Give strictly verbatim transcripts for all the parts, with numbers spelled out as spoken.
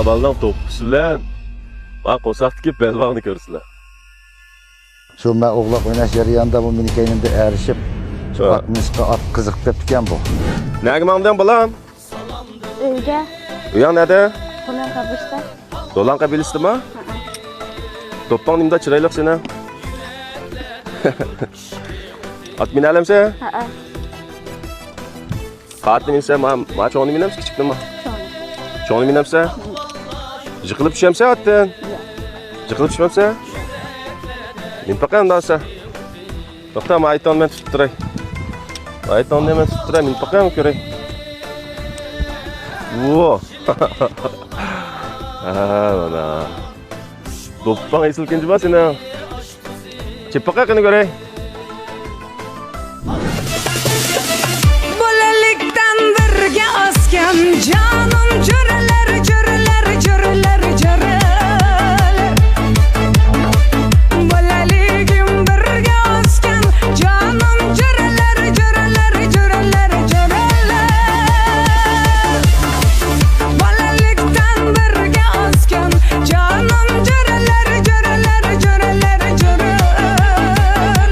بالىنىڭ دوپپىسى بىلەن مانا قورساقتىكى بەلباغنى كۆرسىلە. شۇ مەن ئوغلاق ئويناش جەريانىدا بۇ مېنىڭ كەينىمدە ئەرىشىپ، شۇ ھە. ئات مىنىشقا ئات قىزىقىپ كەپتىكەن بۇ. نەگە ماڭدىڭ بالام؟ ئۆيگە. ئۆيۈڭ نەدە؟ دولان قەبرىسىدە. دولان قەبىلىسىدىما؟ ھەئە. دوپپاڭ نېمىدا چىرايلىق سېنىڭ؟ ئات مىنەلەمسەن؟ ھەئە. قاتنى مىنسە، ما، ما چوڭنى مىنەمسە، كىچىكنىما؟ چوڭنى. چوڭنى مىنەمسە؟ يىقىلىپ چۈشەمسە ئاتتىن؟ ياق. يىقىلىپ چۈشمەمسە؟ مىن پاقا ئەمدى ئالسا. توختا، ما ئايتوننى مەن تۇتۇپ تۇراي. ما ئايتوننى مەن تۇتۇپ تۇراي، مىن پاقا كۆرەي. ۋو. ھا، مانا. دوپپاڭ ئېسىل كەنجىما سېنىڭ. چېپىقى قېنى كۆرەي. بولىلىكتىن بىرگە ئۆسكەن جانىم جۆرىلەر، جۆرىلەر، جۆرىلەر، جۆرىلەر. بولىلىكىم بىرگە ئۆسكەن جانىم جۆرىلەر، جۆرىلەر، جۆرىلەر، جۆرىلەر. بالىلىقتىن بىرگە ئۆسكەن جانىم جۆرىلەر، جۆرىلەر، جۆرىلەر، جۆرىلەر.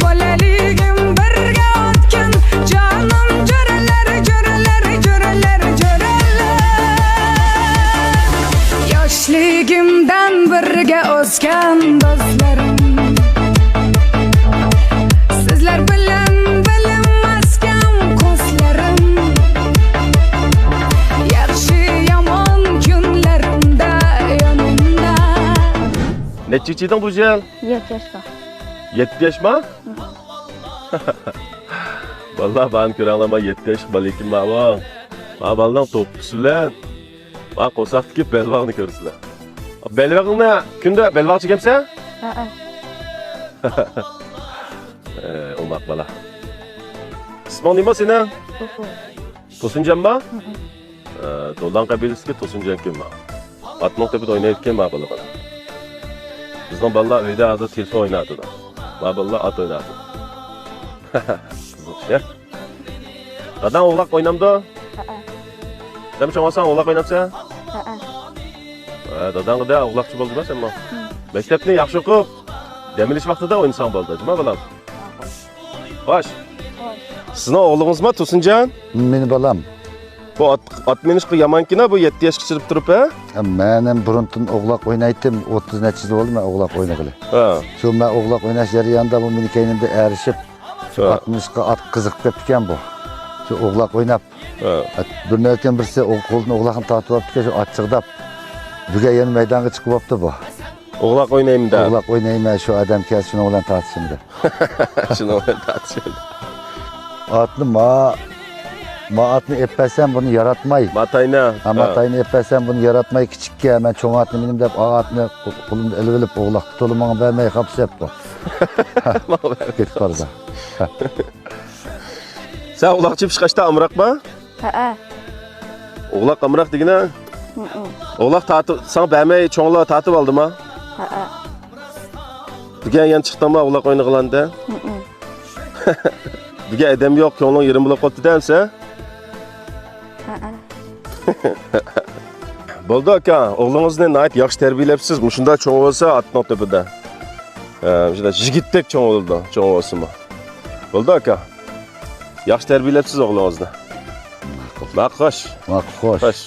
بالىلىقىم بىرگە ئۆتكەن جانىم جۆرىلەر، جۆرىلەر، جۆرىلەر، جۆرىلەر. ياشلىقىمدىن بىرگە ئۆسكەن دوستلىرىم. سىزلەر بىلەن بىلىنمەسكەن كۆزلىرىم، ياخشى يامان كۈنلىرىمدە يېنىمدا. نەچچە ياش ئىدىڭ بۇ يىل؟ يەتتە ياشقا. يەتتە ياشما؟ ھە. بالىلار، بارنى كۆرەڭلار، ما يەتتە ياشلىق بالا ئىكەن، ماۋۇ. ما بالىنىڭ دوپپىسى بىلەن ما قورساقتىكى بەلباغنى كۆرسىلە. بەلباغنى كۈندە بەلباغ چېكەمسە؟ ھەئە. ئە، ئوماق بالا. ئىسمىڭ نېمە سېنىڭ؟ توسۇن. توسۇنجانما؟ ھەئە. ئە، دولان قەبىلىسىدىكى توسۇنجانكەن ما. ئاتنىڭ تېپىدا ئوينايدىكەن ما بالا، بالا. بىزنىڭ بالىلار ئۆيدە ھازىر تېلېفون ئويناۋاتىدۇ. ما بالىلار ئات ئويناۋاتىدۇ. قىزىق ئىش، ھە؟ داداڭ ئوغلاق ئوينامدۇ؟ ھەئە. سەن چوڭ بولساڭ ئوغلاق ئوينامسەن؟ ھەئە. ھە، داداڭغا دە ئوغلاقچى بولدىما سەنمۇ؟ ھىم. مەكتەپنى ياخشى ئوقۇپ، دەم ئېلىش ۋاقتىدا ئوينىساڭ بولدى، جۇما بالام. خوش. خوش. سىزنىڭ ئوغلىڭىزما توسۇنجان؟ مېنىڭ بالام. بۇ ئات، ئات مىنىشقا يامانكىنا بۇ يەتتە ياشقا چىرىپ تۇرۇپ، ھە؟ ھە، مەن ھەم بۇرۇندىن ئوغلاق ئوينايتتىم، ئوتتۇز نەچچە يىل بولدى مەن ئوغلاق ئوينىغىلى. ھە. شۇ مەن ئوغلاق ئويناش جەريانىدا بۇ مېنىڭ كەينىمدە ئەرىشىپ، ھە. ئات مىنىشقا ئات قىزىقىپ كەپتىكەن بۇ. شۇ ئوغلاق ئويناپ. ھە. بىر نۆۋەتتىن بىرسى ئو-، قولىدىن ئوغلاقنى تارتىپ ئاپتىكەن، شۇ ئاچچىقىداپ بۈگۈن يەنە مەيدانغا چىقىپ بوپتۇ بۇ. ئوغلاق ئوينايمەن دەپ. ئوغلاق ئوينايمەن، شۇ ئادەم كەلسە شۇنىڭ بىلەن تارتىشىمەن دەپ. شۇنىڭ بىلەن تارتىشىمەن. ئاتنى ما، ما ئاتنى ئېلىپ بەرسەم بۇنى ياراتماي. ماتاينى. ھا، ھا. ماتاينى ئېلىپ بەرسەم بۇنى ياراتماي، كىچىككە مەن چوڭ ئاتنى مىنىمەن دەپ ئا ئاتنى قول-، قولۇمدا ئېلىۋېلىپ ئوغلاققا تولا ماڭا بەرمەي خاپىسى يەپتۇ. كېتىپ بارىدۇ. سەن ئوغلاق چېپىشقا ئاشتا ئامراقما؟ ھەئە. ئوغلاق ئامراق دېگىنە؟ ھىم. ئوغلاق تارتىپ، ساڭا بەرمەي چوڭلار تارتىپ ئالدىما؟ ھەئە. بۈگۈن يەنە چىقتىڭما ئوغلاق ئوينىغىلى دە؟ ھىم. بۈگۈن ئادەم يوق، كۆڭلۈڭ يېرىم بولۇپ قاپتۇ دە ئەمسە؟ ھەئە. بولدى ئاكا، ئوغلىڭىزنى ناھايىتى ياخشى تەربىيەلەپسىز، مۇشۇنداق چوڭ بولسا ئاتنىڭ تۆپىدە. ھە، مۇشۇنداق يىگىتتەك چوڭ بولىدۇ، چوڭ بولسىمۇ. بولدى ئاكا. ياخشى تەربىيەلەپسىز ئوغلىڭىزنى. ماقۇل. ماقۇل، خوش. ماقۇل، خوش. خوش.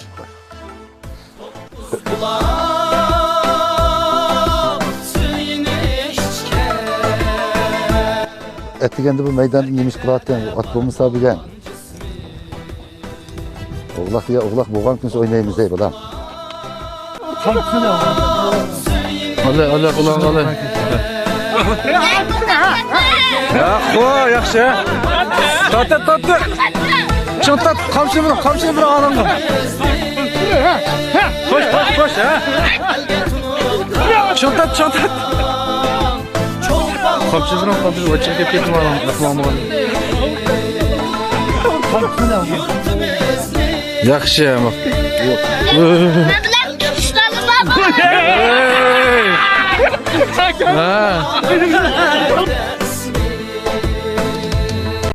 ئەتىگەندە بۇ مەيداندا نېمە ئىش قىلاتتىڭ؟ ئات بولمىسا بۈگۈن. ئوغلاق يا ئوغلاق بولغان كۈنسى ئوينايمىز دەي بالام. ئالە، ئالە، قۇلاڭ ئالە. ياخشى، ياخشى. تارت، تارت. چىڭ تارت، قامچىنى بىر، قامچىنى بىر ئالىڭغا. خوش، خوش، خوش، ھە. چىڭ تارت، چىڭ تارت. قامچىنى بىر، قامچىنى بىر، چىڭ تارت، كېتىڭ ئالىڭ، ئەقلىڭ بولغان. ياخشى، ئەمما. مەن بىلەن ئۇچۇشلارنى بار. ھە.